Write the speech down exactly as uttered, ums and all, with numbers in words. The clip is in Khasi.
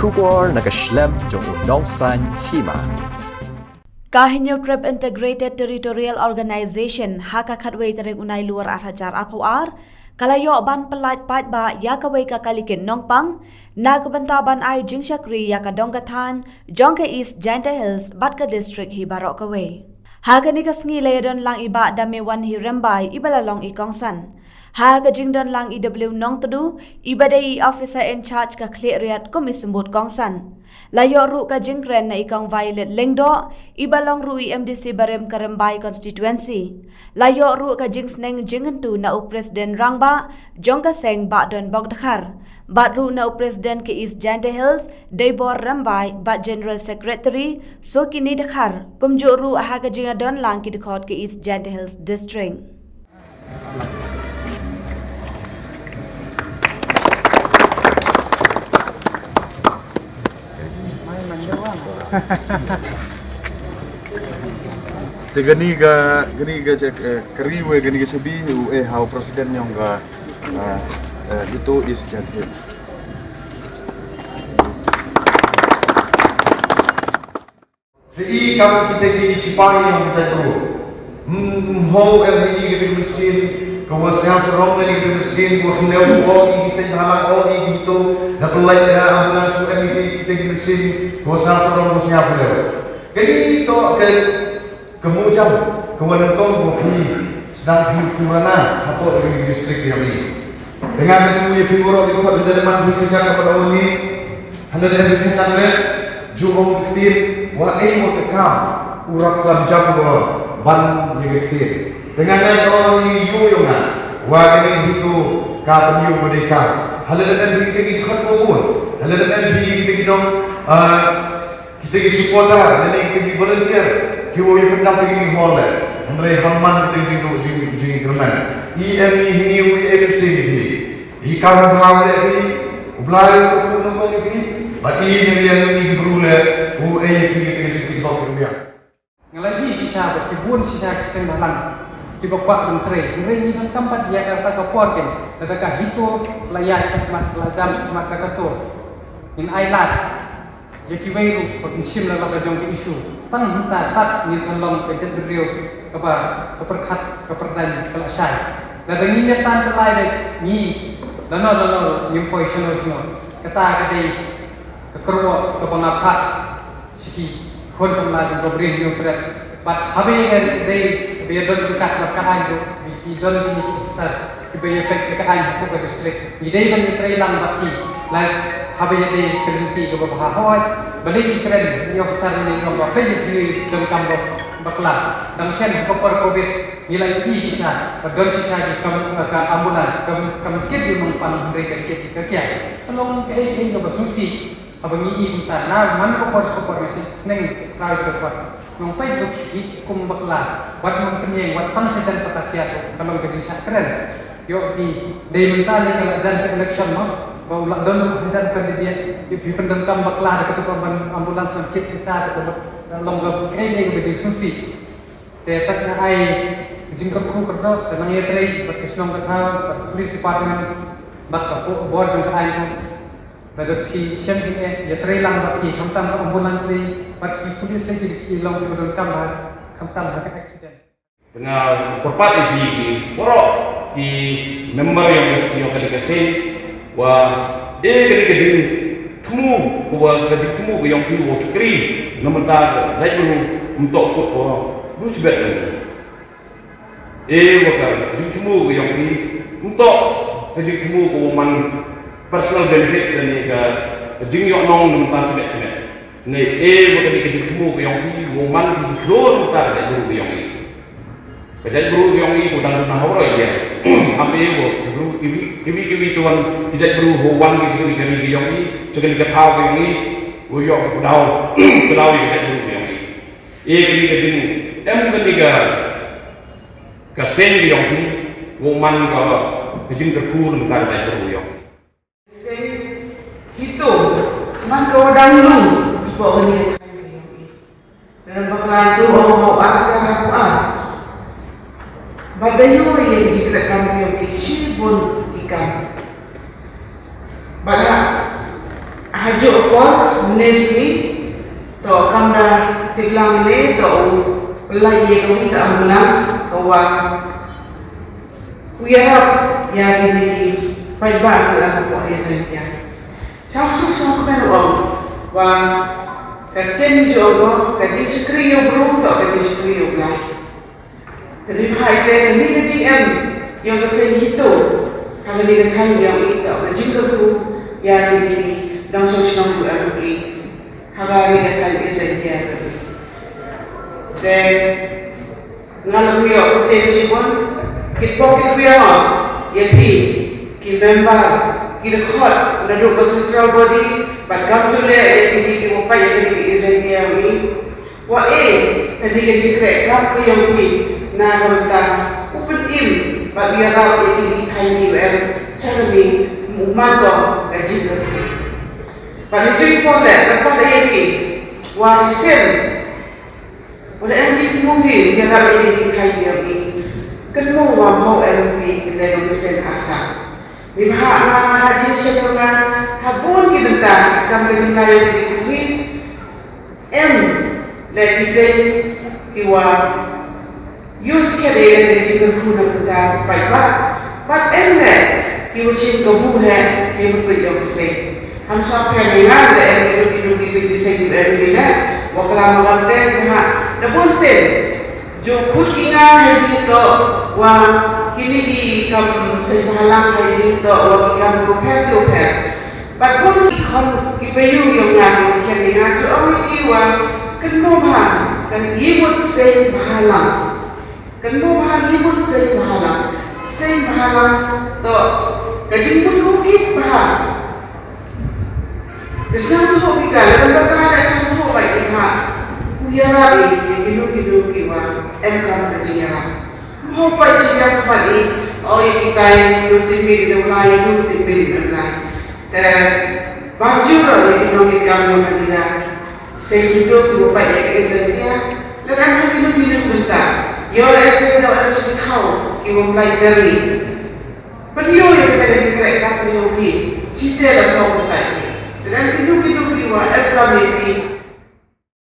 Khubor na ka shlem jong u nongsan hima. Ka Hynñiewtrep Integrated Territorial Organization ha ka khatwei tarik u Nailur ar hajar arphew ar ka la ïoh ban pyllait paidbah ïa kawei ka kali kit nongpang na ka bynta ban ai jingshakri ïa ka dong ka thaiñ jong ka East Jaintia Hills bad ka district hi baroh kawei. Ha kane ka sngi la ïadon lang i Bah Damewanhi Rymbai iba la long i kongsan. Ha ka jingdon lang i W Nongtdu iba dei i officer in charge ka Khliehriat kum i symbud kongsan. La ïoh ruh ka jingkren na i Kong Violet Lyngdoh iba long ruh i M D C barim ka Rymbai constituency. La ïoh ruh ka jingsneng jingkyntu na u President Rangbah jong ka seng Bah Donbok Dkhar bad ruh na u President ka East Jaintia Hills Deibor Rymbai bad General Secretary Sokini Dkhar, kumjuh ruh ha ka jingïadon lang ki dkhot ka East Jaintia Hills District. Te kane ka, kane ka jaka, eh, ka ri wei kane ka shabi u eh ha u president jong ka, eh, eh, HITO East Jaintia Hills. Te i kam kita ki sipai jong ka jaitbynriew. Hmm, ho em i kita ki mynsiem, ka wa sngewsarong ne kita ki mynsiem, wa khyndew o i ki seng bhalang o i ki HITO, na pynlait na ambulance u em i kita ki mynsiem, ka wa sngewsarong wa sngewkhyndew. Kane to ka, ka mujam, ka wa nyngkong wa phi sdang phi purana hapoh ka district jong i. Te nga kyntu ïa phi waroh ki khot, hynda dei ma phi khajak ka ba da wan ni, hynda dei phi khajak ne, ju ong ka ktien, wa ei wa ka kam, u rap klam jam wa ban ïa ka ktien. Te nga nga ong ïa u ïa nga, wa kane HITO ka pynïoh wa dei ka. Hynda dei phi kita ki khot wa bun, hynda dei phi kita ki dong, ah, kita ki supporter, lane kita ki volunteer, ki wa ïa pyndap ïa ki hall le. Hynrei ha man kita ki jing, jing, jingkyrmen. I em i hini u i em sing i phi. I kam ha le phi. U Blai u pu nongpang i phi. Bad i ne ïa i ki bru le. U ei i phi kita ki jingkyrmen. Nga la ïohi shisha ba ki bun shisha ki seng bhalang kiba kwah ban trei. Hynrei ngi donkam pat ïa kata ka por kin. Lada ka HITO la ïaid shakhmat, la jam shakhmat da ka tur. Ngin ai lad ïa kiwei ruh ba kin shim la la ka jong ka issue. Tang hynta tad ngin sa long ka jaitbynriew kaba ka pyrkhat ka pyrdaiñ ka la shai. Lada ngin ïa tan tylli de ngi lano lano ruh ngim poi shano shano. Kata ka dei ka kyrwoh kaba nga phah sha ki khun samla jong ka Bri Hynñiewtrep. Bad haba ïadei, haba ïadon ryngkat bad ka aiñ ruh, ki don kine ki officer kiba ïa peit ïa ka aiñ hapoh ka district. Ngi dei ban ïatrei lang bad ki, la haba ïadei ka lynti kaba bha. Hooid, balei ngi kren ïa ki officer ne, ngi ong ba peit ïa ki donkam ba bakla. Dang shen ha ka por covid ngi la ïohi shisha ba don shisha ki kam, ka ambulance kam, kam kit ïa u nongpang hynrei ka kit ïa ka kiad. Ka long kaei kaei kaba sngewsih. Haba ngi ïohi mynta na man ka por sha ka por ngi sneng khraw ïa ka por. Nongpeit ruh ki kum bakla, wat nong pynïeng, wat tang sha jan patat ïa ruh ka long ka jingshah kren. Ïoh ki dei mynta ne ka la jan ka election mo, ba u la don ruh hajan candidate, ïoh phi pyndonkam bakla da kata ka ban ambulance ban kit pisa da ka ban long ka kaei kaei kaba dei sngewsih. Te tad nga ai ka jingkyrkhu kyrdoh, te nang ïatrei bad ka shnong ka thaw, bad ka police department, bad ka bo-, bor jong ka aiñ. Bad phi shem jingeh, ïatrei lang bad ki, khamtam ka ambulance ri, bad ki police ri ki, ki long kiba donkam ha, khamtam ha ka accident. Te nga kyrpad ïa phi, phi waroh ki member jong ka, jong kane ka seng, wa dei kane ka jingthmu, ka wa ka jingthmu ka jong phi wa shakri na bynta ka jaitbru, ym toh kut ko du shibet. E wa ka jingthmu ka jong phi, ym toh ka jingthmu ka wa man personal benefit lane ka jingïohnong na bynta shibet shibet. Ne e wa ka dei ka jingthmu ka jong phi wa man ka jingkhlur na bynta ka jaitbru ka jong phi. Ka jaitbru ka jong i, u dang duna ha u roi ïa. Am e wa, bru, kiwi, kiwi, kiwi tuan, ki jaitbru, ho wan ki jong i, ka ri ka jong i, jong i ka thaw ka jong i, u ïoh ka daw, ka daw ïa ka jaitbru ka jong i. E ka ni ka jing, em ka ni ka, ka seng ka jong i, u man ka, ka jingkyrkhu na ka jaitbru ka jong i. Seng kito, man ka wa dang long, hapoh kane ka thaiñ ka jong i. Lada bakla to, hapoh ar hajar arphew ar. Bad da ïoh ïa ki jingkyrkhu kam ka jong ki shibun ki kam. Bad ha, ha Hajuh por, ne sngi, to kamra tip lang ne, to u pynlait ïa ka wi ka ambulance, ka wa u ïarap ïa kine ki paidbah ki la ka pok ïa Jaiñtia. Sngewsuk sngewkmen u ong, wa ka ktien jong u, ka jingshakri ïa u bru, to ka jingshakri ïa u Blai. Te neibhah ïa kane ka jingem ïa ka seng HITO ha kane ka thaiñ ïa u, ito ka jingkyrkhu ïa kine ki nongshong shnong ruh em u i ha kane ka thaiñ ïa seng ïa ka. Te nga la ïoh te shibun kit pok kit ïa ïa phi ki member ki dkhot naduh ka central body bad kam ju leh ïa kine ki wa pait ïa kine ki ïa seng ïa u i. Wa e, kane ka jingkhreh kam ka ïong phi na ka bynta u pynim bad u ïarap ïa kine ki thaiñ U M sha kane u man ko ka jingkyrkhu. Bad ha jingpor leh ka pat ïa ki wa shisien wa la em jingthmu hi u ïarap ïa kine ki thaiñ U M i. Kynmaw wa mho em phi kynda ka mynsiem arsa. Neibhah nga ha jingshem nga ha bun ki bynta kam ka jinglai ïa kine ki sngi. Em leh ki seng ki wa use kit ïa ka jingkyrkhu na ka bynta paidbah. Bad em leh ki wa shim kabu heh hei ba tuid ïa ka seng. Ham sa pher ïa nga leh em ki duk ki duk ki seng ki em ki leh wa klam ma ka bynta ha na bun seng. Ju khut ki nga ha jingtoh wa kine ki kam seng bhalang ha jingtoh wa ki kam ki pher ki pher. Bad bun ki khon ki payu ïong nga ki khian ïa nga ju ong ïa ki wa kynmaw bha kan ïa mut seng bhalang. Kynmaw bha ïa mut seng bhalang. Seng bhalang to ka jingmut u kit bha. Ka sngewthuh ki ka lada ka ka ka sngewthuh bai ki bha. Ku ïarap ïa kino kino ki wa em kam ka jingïarap. Mho bai jingïarap bad i o ïa kitai ïa u tinmit ïa u lai ïa u tinmit ïa u lai. Te ban jur ïa ki nongïalam ïa ka dira. Seng kito ki wa pait ïa ka seng dia. Lada ha kino kino bynta ïoh lehse da wan shu thaw ki wa pait dari. Pynïoh ïa kata ka jingkhreh ka pynïoh ki. Chite la thaw bynta ïa ki. Lada kino kino ki wa em kam ïa ki.